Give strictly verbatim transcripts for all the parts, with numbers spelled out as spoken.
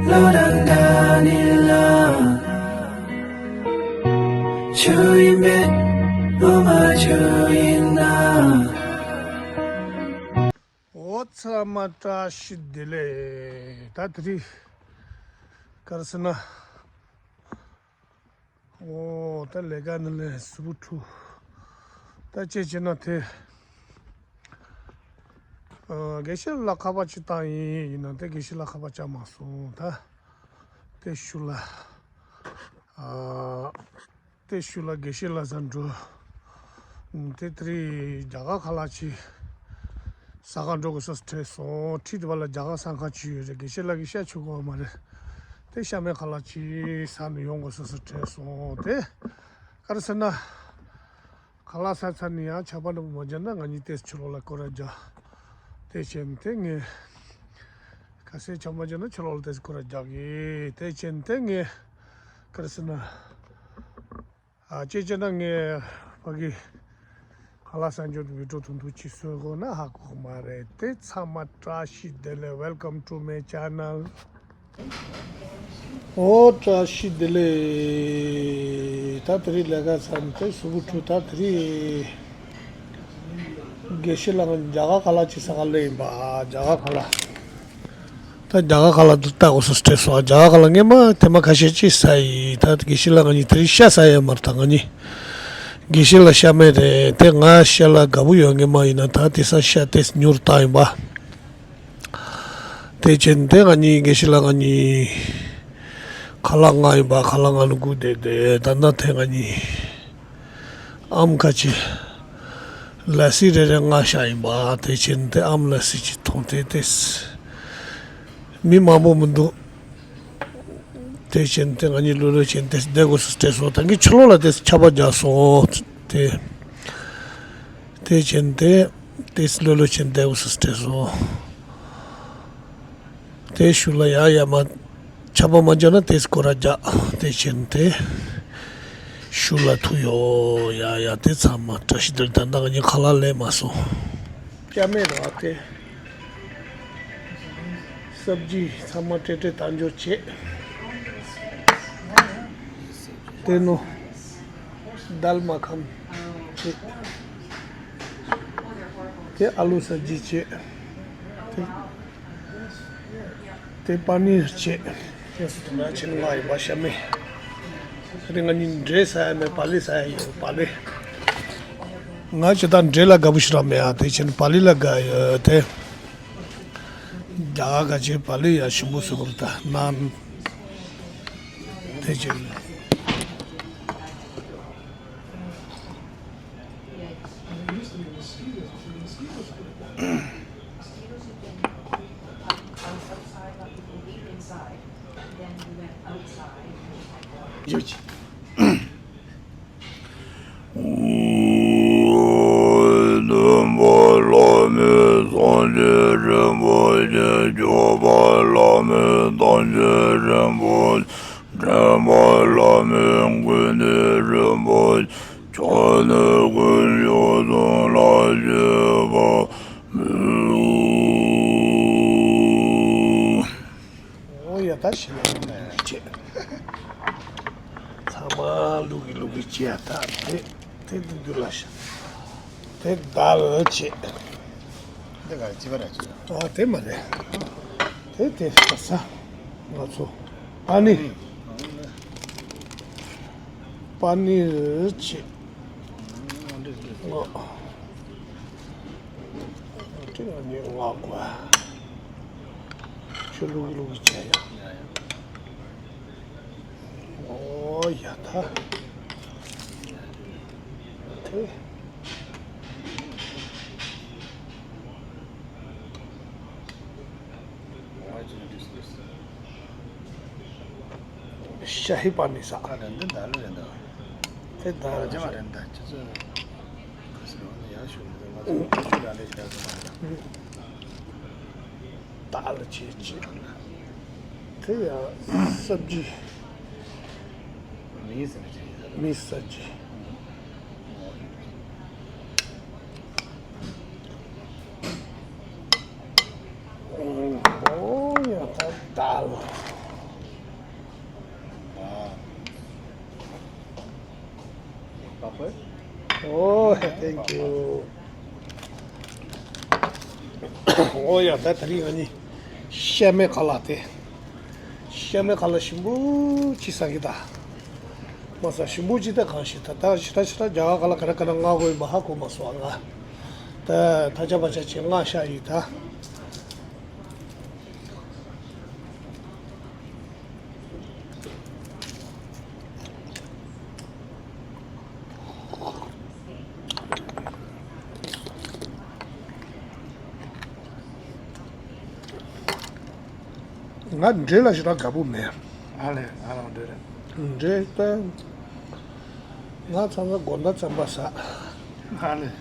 བློ་རང་འདྲ་ནི་ལ། ཆུ་ཡིན་མེད་བློ་མ་ཆུ་ཡིན་ན། འོ་ཚང་མ་བཀྲ་ཤིས་བདེ་ལེགས། ད་དེ་རིང་ག་རེ་ཟེར་ན། འོ་ད་ལས་ཀ་ནི་ལས་ཟུར་ཕྲུག་ད་ཅི་བྱེད་ན་དེ། ཨ། དགེ་བཤེས་ལ་ཁ་པར་ཅིག་བཏང་ཡིན། ཡིན་ན་དེ་དགེ་བཤེས་ལ་ཁ་པར་བཅར་མ་སོང་། ད་དེ་ཤུལ་ལ། ཨ། དེ་ཤུལ་ལ་དགེ་བཤེས་ལ་ཟ་འགྲོ། དེ་དེ་རིང་རྒྱ་གར་ཁ་ལག་ཅིག་ཟ་ག་འགྲོ་དགོས་ས་སུ་དྲན་སོང་། ཁྲིད་དེ་བ་ལ་རྒྱ་གར་ཟ་ཁང་ཅིག་ཡོད་རེད། དགེ་བཤེས་ལགས་ཀྱིས་བཤད་ཆོག་གི་མ་རེད། དེ་ཤ་མེད་ཁ་ལག་ཅིག་ཟ་ནས་ཡོང་དགོས་ས་སུ་དྲན་སོང་། དེ་ག་རེ་ཟེར་ན། ཁ་ལག་ཟ་ཚར་ནས་ཡང་ཆར་པ་འདྲ་པོ་མ་བརྒྱབ་ན་ང་གཉིས་ཏོག་ཙམ་ཕྱི་ལོགས་ལ་སྐོར་ར་རྒྱག་དེ་བྱས་ནས་དེ་ངས་ཁ་ཟས་ཆར་པ་བརྒྱབ་ན་ཕྱི་ལོགས་ལ་ཏོག་ཙམ་སྐོར་ར་རྒྱག་གི། དེ་བྱས་ནས་དེ་ངས་ག་རེ་ཟེར་ན། ཨ། ཅེ་ཅེ་ན་ངས་ཕ་གི་ཁ་ལག་ཟ་འཇོག་ཏུ་བི་ཀྲོ་ཐུང་ཐུང་ཅིག་བཟོས་དགོས་ན་ཧ་གོ་གི་མ་རེད། དེ་ཚང་མ་བཀྲ་ཤིས་བདེ་ལེགས། Welcome to my channel. འོ་བཀྲ་ཤིས་བདེ་ལེགས། ད་དེ་རིང་ལས་ཀ་ཚར་ནས་དེ་ཟུར་ཕྲུག་ད་དེ་རིང་དགེ་བཤེས་ལགས་ང་རྒྱ་གར་ཁ་ལག་ཅིག་ཟ་ག་སླེབས་ཡིན་པ། རྒྱ་གར་ཁ་ལག་ད་རྒྱ་གར་ཁ་ལག་འདི་ལྟ་དགོས་སོ་སྤྲད་སོང་། རྒྱ་གར་ཁ་ལག་སྔས་མ་ཐེངས་མ་ཁ་ཤས་ཅིག་ཟ་ཡིན། ད་དགེ་བཤེས་ལགས་ང་གཉིས་དེ་རིང་ཤ་ཟ་ཡ་མ་རེད། ད་ང་གཉིས་དགེ་བཤེས་ལགས་ཤ་མེད་རེད། དེ་ང་ཤ་ལ་དགའ་པོ་ཡོད། སྔས་མ་ཡིན་ན་ད་དེང་སང་ཤ་ཏོག་ཙམ་ཉུང་རུ་བཏང་ཡིན་པ། དེ་བྱས་ནས་དེ་ང་གཉིས་དགེ་བཤེས་ལགས་ང་གཉིས་ཁ་ལག་མངགས་ཡིན་པ། ཁ་ལག་མངགས་ནས་སྒུག་བསྡད་དེ། ད་ལྟ་དེ་ང་གཉིས་ཨམ་ཁ་ཅིག་ལ་སི་རེ་རེ་མངགས་བཞག་ཡིན་པ། དེ་བྱས་ནས་དེ་ཨམ་ལ་སི་ཅིག་འཐུང་སྟེ་དེ་མི་མང་པོ་མི་འདུག་དེ་བྱས་ནས་དེ་ང་གཉིས་ལྷོད་ལྷོད་བྱས་ནས་དེ་བསྡད་དགོས་སོ་སྤྲད་སོང་། ད་གིན་ཕྱི་ལོགས་ལ་དེ་ཆར་པ་བརྒྱབ་སོང་། དེ་དེ་བྱས་ནས་དེ་དེ་ལྷོད་ལྷོད་བྱས་ནས་བསྡད་དགོས་སོ་སྤྲད་སོང་། དེ་ཤུལ་ལ་ཡ་ཡ་མ་ཆར་པ་མ་བརྒྱབ་ན་དེ་སྐོར་ར་རྒྱག་དེ་བྱས་ནས་དེ་ཤུལ་ལ་ཐུག་ཡོད། ཡ་ཡ་དེ་ཚང་མ་བཀྲ་ཤིས་བདེ་ལེགས། ད་ལྟ་ང་གཉིས་ཁ་ལག་ལེན་མ་སོང་། སྐྱ་མེད་ར་དེ། སབ་ཇི་ཚང་མ་སྤྲད་སྤྲད་བཏང་འཇོག་བྱེད། དེ་ནོ་དཱལ་མ་ཁན་བྱེད། དེ་ཨ་ལུ་སབ་ཇི་བྱེད། དེ་དེ་པ་ནིར་བྱེད། དེ་སུ་དུ་ན་ཆེན་ང་ཡི་བ་ཤ་མེད། དེ་ང་གཉིས་འབྲས་ཟ་ཡ་མེད། པ་ལི་ཟ་ཡ་ཡོད། པ་ལི། ང་ཅི་ད་འབྲས་ལ་དགའ་པོ་ཞིག་རག་མེད་ཨ། དེ་ཕྱིན་པ་ལི་ལ་དགའ་ཡོད་དེ། རྒྱ་གར་ག་ཅེ་པ་ལི་ཡ་ཞིམ་པོ་ཟེར་གོ་ད་ནང་། དེ་ཅི། ཡོད་ཅི། སྟོན་པ་བླ་མེད་སངས་རྒྱས་རིན་པོ་ཆེ། སྐྱོབ་པ་བླ་མེད་ཐམས་ཅད་རིན་པོ་ཆེ། འདྲེན་པ་བླ་མེད་ཀུན་ནས་རིན་པོ་ཆེ། ཕྱག་ནི་ཀུན་ཡོད་དོན་ལ་བཞེས་པ་མོས། འོ་ཡ་ད་ཤི་ལ་ལུག་གི་བྱེད། ཚང་མ་ལུག་གི་ལུག་གི་བྱེད་ཡ་ད་དེ་དེ་དུ་འགྱུར་ལ་ཤ། དེ་དཱལ་བྱེད། འདི་ག་རེ་ཅི་བ་ར་ཅི། ཨ་དེ་མ་རེད། དེ་དེ་ས་ས་ང་ཚོ་པ་ནི་པ་ནི་བྱེད། ཨོ། ཁྲི་ང་ཉེ་ང་གོ། ཆུ་ལུག་ལུག་བྱས་ཡ། ཨོ་ཡ་ད། དེ། ཤ་ཧི་པ་ནི་ས། ཨ་རེད་འདི་ད་ལོ་རེད་འདུག་དེ་ད་རེད། རྒྱ་མ་རེད་འདུག་ཁྱེད་ཚོ་ག་སི་རོ་ནི་ཡག་ཤོས་རེད། ང་ཚོ་ཁྱོད་ལ་ལས་ཀྱི་ད་ལ་ཆེ་ཆེ། དེ་ཡང་སབ་ཇི། མི་ཟེར་ནི་ཆེ་ཡིན་ས་རེད། མི་སབ་ཇི། ཨོ་ཡ་ད་དཱལ། Oh, thank you. ཨོ་ཡ། ད་དེ་རིང་ཨ་ནི་ཤ་མེད་ཁ་ལག་དེ། ཤ་མེད་ཁ་ལག་ཞིམ་པོ་ཅིག་ཟ་གི་ད། མ་ཟ་ཞིམ་པོ་ཅིག་ད་གང་ཞིག་ད་ད་ཞི་ད་ཞི་ད་རྒྱ་གར་ཁ་ལག་ག་རེ་ག་རེ་མངགས་དགོས་ཡིན་པ་ཧ་གོ་མ་སོང་ང་། ད་ད་ཆ་བ་ཆ་ཅིག་མངགས་ཤག་ཡིན་ད། ང་འབྲས་ལ་ཞེ་དྲག་དགའ་པོ་མེད། ཨ་ལས། ང་རང་འབྲས་རེད། འབྲས་ད། ང་ཚང་མ་དགོང་དག་རྩམ་པ་ཟ། ཨ་ལས།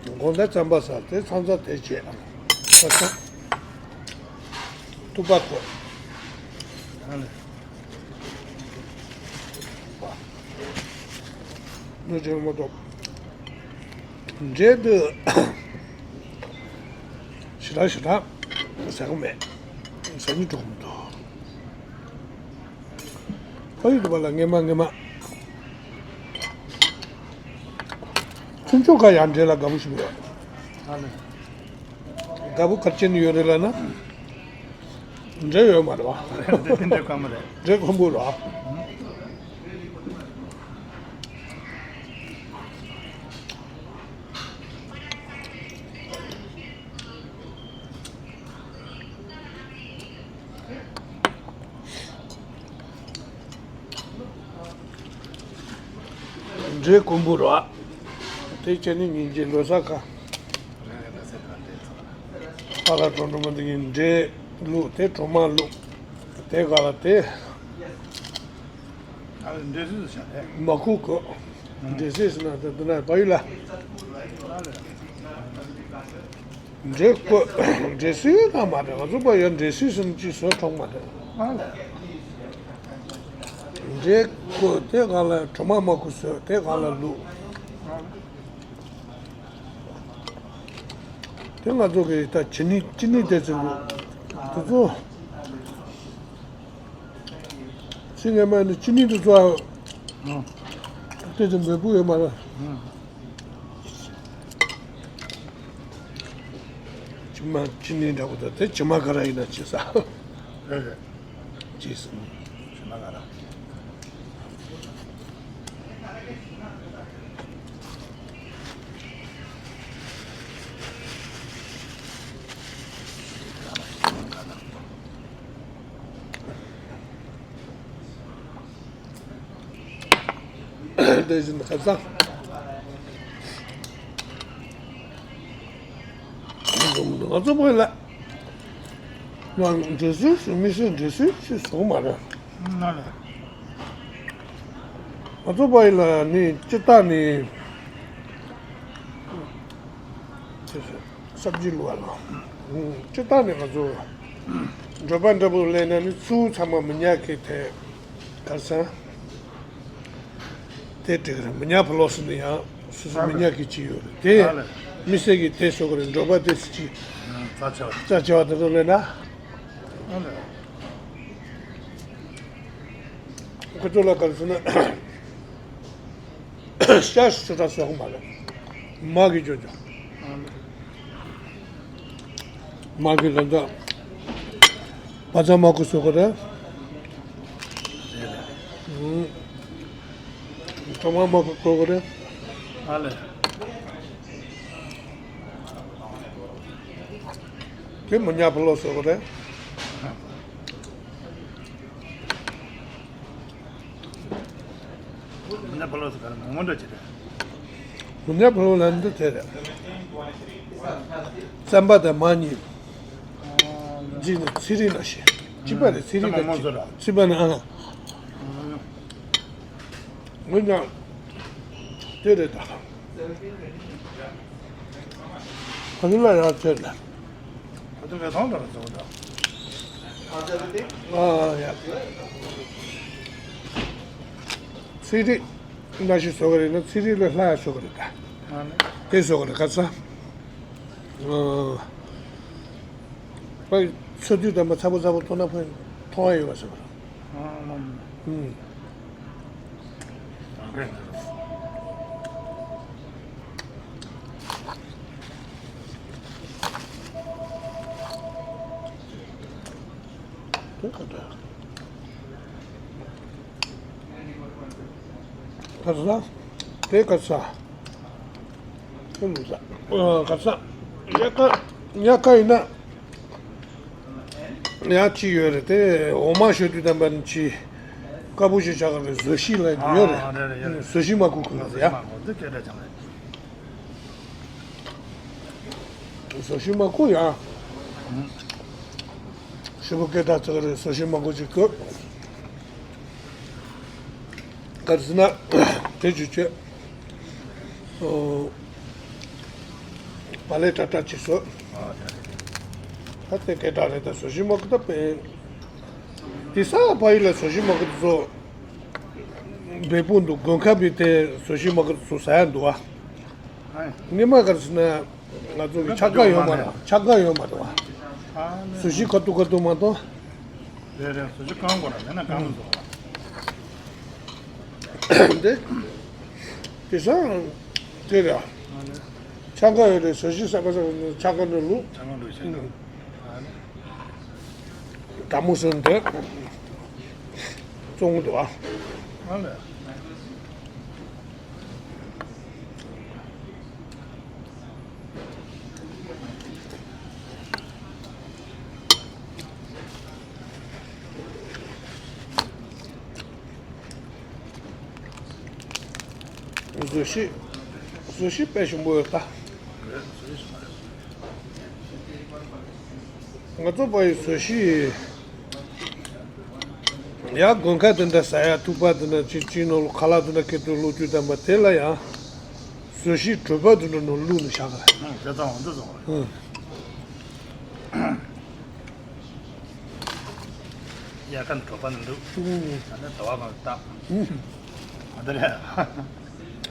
དགོང་དག་རྩམ་པ་ཟ། དེ་མཚམས་མཚམས་དེ་བྱས། ཁ་སང་ཐུག་པ་ཐོག་ཨ་ལས། མི་བྱེད་མ་གཏོགས། འབྲས་དེ་ཞེ་དྲག་ཞེ་དྲག་ཟ་གི་མེད། ཟ་སྙིང་འདོད་མི་འདུག་ཕ་ཡུལ་དུ་བ་ལ་ངེས་མ་ངེས་མ། ཆུང་ཆུང་ཁ་ཡང་འབྲས་ལ་དགའ་པོ་ཞིག་ཡོད། ཨ་ནི། དགའ་པོ་ག་རེ་བྱས་ནས་ཡོད་རེད་ལབ་ན། འབྲས་ཡོད་མ་རེད་བ། འབྲས་དེ་འདྲ་དཀོན་པོ་རེད། འབྲས་དཀོན་པོ་རེད་བ། འབྲས་དཀོན་པོ་རེད་བ། དེ་བྱས་ནས་ཉིན་གཅིག་ལོ་གསར་ཁ། ཨ་ར་གྲོང་གྲོང་མ་འདི་གི་འབྲས་བླུགས། དེ་གྲོ་མ་བླུགས། དེ་ག་ལ་དེ། ཨ་འབྲས་སིལ་བྱ་རེད། མ་ཁུག་གོ། འབྲས་སིལ་ཟེར་ན་དེ་འདི་ན་བལ་ཡུལ་ལ། འབྲས་བཀོད། འབྲས་སིལ་ན་མ་རེད། ང་ཚོ་བལ་ཡུལ་འབྲས་སིལ་ཟེར་ནས་ཅིག་བཟོས་མཐོང་མ་རེད། འབྲས་བཀོད། དེ་ག་ལ་གྲོ་མ་མ་ཁུག་བཟོས། དེ་ག་ལ་བླུགས། དེ་ང་ཚོ་གི་ད་ཅི་ནི་ཅི་ནི་དེ་ཚོ་དེ་ཚོ་ཚིག་ངན་པ་ནི་ཅི་ནི་དེ་ཚོ་དེ་ཚོ་འབེལ་པོ་ཡོད་མ་རེད། ཅི་མ་ཅི་ནི་འདྲ་པོ་དང་དེ་ཅི་མ་ག་ར་ཡིན་ན་ཅི་ཟ། རེད་རེད། ཅི་ཟ། ཅི་མ་ག་ར། དེ་བཞིན་ཁ་སང་ང་ཚོ་བོད་ལ་ང་འབྲས་སིལ་ཞིག་མི་སྲིད། འབྲས་སིལ་ཞིག་བཟོ་མ་རེད། ང་ལ། ང་ཚོ་བོད་ལ་ནི་སྤྱིར་བཏང་ནི་སབ་ཇི་ལུ་བ་ལ། སྤྱིར་བཏང་ནི་ང་ཚོ་འབྲོག་པ་འདྲ་པོ་ལས་ན་ནི་ཚུར་ཚང་མ་མི་ཉག་གི་དེ། གར་སང་། དེ་འགྲིག་རེད། མི་ཉག་ཕོ་ལོ་ཟེར་ནི་ཡང་སོ་སོ་མི་ཉག་གི་ཅི་ཡོད་རེད་དེ། ཨ་ལས། མི་སེར་གྱི་དེ་ཟེར་གི་རེད། འབྲོག་པ་དེ་ཅི། རྩ་ཆེ་བ། རྩ་ཆེ་བ་དེ་ཚོ་ལས་ན། ཨ་ལས། ཁོ་ཚོ་ལ་ག་རེ་ཟེར་ན། ཤ་ཞེ་དྲག་ཟ་གི་མ་རེད། མ་གི་ཅོ་ཅོ། མ་གི་ལ་འདྲ། བ་ཚྭ་མ་ཁུག་ཟ་གི་རེད། ཨུམ། གྲོ་མ་མ་ཁུག་ཟ་གི་རེད། ཨ་ལས། དེ་མི་ཉག་ཕོ་ལོ་ཟ་གི་རེད། མི་ཉག་ཕོ་ལོ་ཟེར་ག་རེ་མང་པོ་འདྲ་ཅིག་རེད། མི་ཉག་ཕོ་ལོ་ལ་འདི་དེ་རེད། རྩམ་པ་དང་མ་གཉིས། འདི་ནི་ཚི་རིལ་ནང་བཞིན། གཅིག་པ་རེད། ཚི་རིལ་དང་གཅིག། རྩམ་པ་མང་པོ་ཟ་ར། གཅིག་པ་ནི་ཨ། མི་ཉག་དེ་རེད་ད། ཨ་ནི་ལ་ཡང་ཚོད་ལ། ཨ་ཚོད་ལ་ཐང་ལ་ར་ཚོད་ལ། ཨ་ཡ། ཚི་རིལ་ནང་བཞིན་བཟོ་གི་རེད་ན་ཚི་རིལ་ལས་ལྷག་ཡ་བཟོ་གི་རེད་ད། ཨ་ནི། དེ་བཟོ་གི་རེད་ཁ་ཚ། ཨ། ཕ་ཡུལ་ ཚོ་དུས་དམ་པ་ཚ་པོ་ཚ་པོ་མཐོང་ན་ཕན་མཐོང་ཡ་ཡོད་པ་ཟེར་བ། ཨང་། དེ་ག་འདྲ། ག་ས། དེ་ག་ས། ཨ་ག་ས། ཉག་ག་ཉག་ག་ཡིན་ན། ཡང་ཅི་ཡོད་རེད་དེ། འོ་མ་ཞོ་དུས་དམ་པ་ནི་ཅི། དཀར་པོ་ཞིག་ཆགས་ཀྱི་རེད། བཟོ་ཤིག་ལ་ཡོད་རེད། ཨ་རེད་རེད་ཡོད་རེད། བཟོ་ཤིག་མ་ཁུག་ཁུག་ལ་ཡ། མ་ཁུག་འདི་སྐད་གྲགས་ཅང་རེད། བཟོ་ཤིག་མ་ཁུག་ཡ། ཞེ་པོ་སྐད་གྲགས་ཆགས་ཀྱི་རེད། བཟོ་ཤིག་མ་ཁུག་ཅིག་དགོས། ག་རེ་ཟེར་ན། དེ་ཅི་བྱེད། ཨོ། བག་ལེབ་ཏྲ་ཏྲ་ཅིག་བཟོ། ད་དེ་སྐད་གྲགས་རེད། ད་བཟོ་ཤིག་མ་ཁུག་ད་པེ། དེ་ས་ཕ་ཡུལ་ལ་བཟོ་ཤིག་མ་ཁུག་བཟོ། འབད་འབུངས་འདུག་དགོན་ཁ་བི་དེ་བཟོ་ཤིག་མ་ཁུག་བཟོ་ཟ་ཡ་འདུག་ཨ། སྔོན་མ་ག་རེ་ཟེར་ན། ང་ཚོ་གི་ཆ་ག་ཡོད་མ་རེད། ཆ་ག་ཡོད་མ་རེད་བ། བཟོ་ཤིག་ཁ་ཐུག་ཁ་ཐུག་མ་གཏོགས། རེད་རེད། བཟོ་ཤིག་བཀང་དགོས་ར། མེད་ན་བཀང་མི་འདུག་དེ། དེ་སང་། དེ་ར། ཆ་ག་ཡོད་རེད། བཟོ་ཤིག་ས་ག་ས་ག་ཆ་ག་ནས་བླུགས། ཆ་ག་བླུགས་བྱས་ན། དྲ་མོ་སོན་དེ། བཙོང་གི་འདུག་ཨ། ཨ་ལས། བཟོ་ཤིག་བཟོ་ཤིག་དཔེ་ཞིམ་པོ་ཡོད་ད། ང་ཚོ་པ་ཡི་བཟོ་ཤིག་ཡ་དགོན་ཁ་དེ་འདྲ་ཟ་ཡ། ཐུག་པ་དེ་འདྲ་ཅིག་ཅིག་ནང་ལོགས་ཁ་ལག་དེ་འདྲ་སྐད་དུ་བླུགས་དུས་དམ་པ་དེ་ལ་ཡང་། བཟོ་ཤིག་གྲོད་པ་དེ་འདྲ་ནང་བླུགས་ནས་བཞག་ག་ཨང་། དེ་ཙམ་འོང་དུ་སོང་། ཨང་། དབྱར་ཁ་ནས་དྲོ་པ་ནས་འདུག་ཨང་། ད་ནི་ཟླ་བ་གང་བཏགས། ཨང་། ཨ་ད་རེད།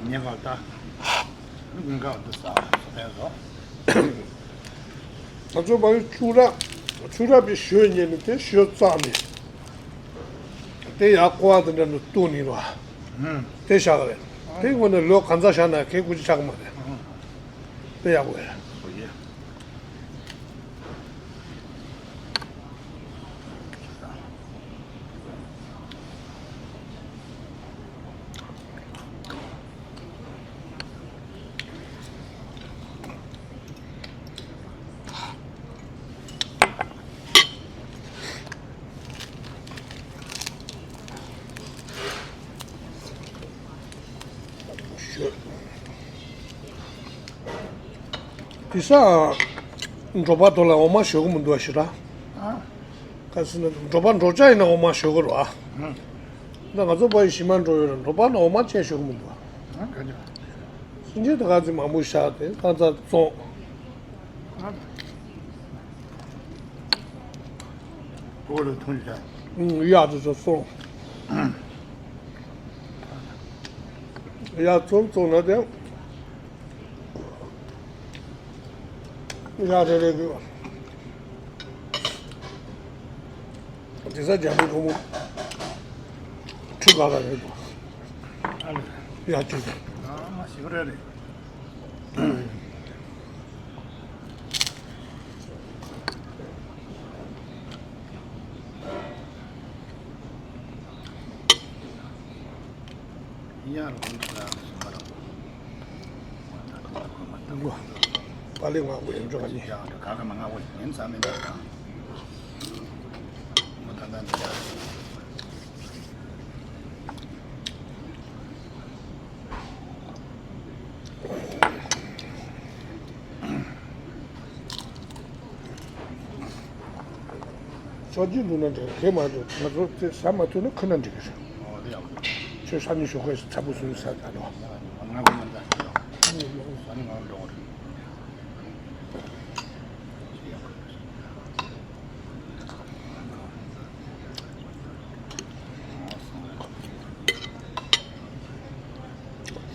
ཉེ་གང་བཏགས། དགུན་ཁ་འདུག་ས་ཕན་སོ། ང་ཚོ་བ་ཡི་ཆུ་ར། ཆུ་ར་པའི་ཞོ་ཉན་ནས་དེ་ཞོ་བཙགས་ནས། དེ་ཡར་ཀོ་བ་དེ་འདྲ་ནས་བཏུང་ནས་ར། ཨང་། དེ་བཞག་གི་རེད། དེ་དངོས་གནས་ལོ་གང་ཚ་བཞག་ན་ཁེ་ཁུ་ཅི་ཆག་གི་མ་རེད། ཨང་། དཔེ་ཡག་པོ་རེད། ཨོ་ཡེ། དེ་ས། འབྲོག་པ་དོ་ལ་འོ་མ་ཞོ་གི་མི་འདུག་ཞེ་དྲག་ཨ། ག་ཟེར་ན་འབྲོག་པ་འབྲོག་ཅག་ཡིན་ན་འོ་མ་ཞོ་གི་རེད་བ། ཨ། ད་ང་ཚོ་ཕ་ཡི་གཞི་མ་འགྲོ་ཡོད་ར། འབྲོག་པ་ལ་འོ་མ་ཅན་ཞོ་གི་མི་འདུག་ཨ། ག་ཅི། སེམས་ཅན་དེ་ག་ཚོད་མང་པོ་བཞག་སྟེ་ཁ་ཚ་བཙོང་། ཨོ་ལོ་ཐུང་ཤ། ཨུམ། གཡག་དེ་ཚོ་བཙོང་། གཡག་བཙོང་བཙོང་ན་དེ། གཡག་རེ་རེ་གི། དེ་ས་རྒྱ་མི་གོང་མོ། ཁྲི་ག་ག་རེ་འདུག་ཨ་ལེ། གཡག་ཅིག་ཨ་མ་ཞིག་རེ་རེ། པ་ལི་ང་བའི་འཇོག་ནི། ཕྱོགས་བརྒྱུད་འདུག་ན་འགྲིག་གི་མ་འདུག་ང་ཚོ་དེ་ཟ་མ་ཐུབ་ན་ཁུར་ན་འགྲིག་གི་རེད། ཁྱོད་ས་ནི་ཞོགས་ཀས་ཚ་པོ་བཟོས་ཟ་ད་ནོ།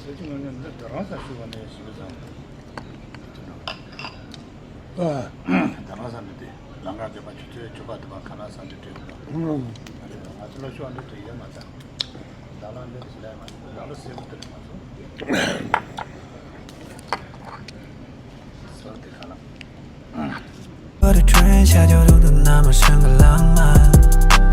ཟས་ཀྱི་ངོས་ནས་འདི་རྡ་རམ་ས་ཞུ་བ་ནས་ཞུ་བ་ཙམ། ཨ། རྡ་རམ་ས་མི་དེ། ལམ་ཁ་བརྒྱབ་པ་ཆུ་ཚོད་བཅུ་པ་དུ་བ་ཁ་ལག་ཟ་འདྲི་སྤྲད་འདུག་ང་ཚོ་ལ་ཤོག་འདྲི་དུ་ཡོད་མ་ཚད། ཟླ་ལ་འདྲི་དུ་ཞིག་ལ་མ་ཟླ་ལ་སེ་བུ་དུ་ལ་མ་ཚོ། སོ་དེ་ཁ་ལག But the train shadow do the number shang lama.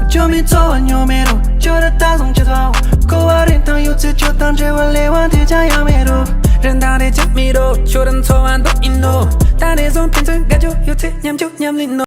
Cho mi cho nyo me ro, cho da ta song che tao. Ko wa rin tang yu tse cho tang che wa le wan te cha ya me ro. Ren da de cha mi ro, cho ren cho wan do in no. Ta de song pin tse ga cho yu tse nyam cho nyam lin no.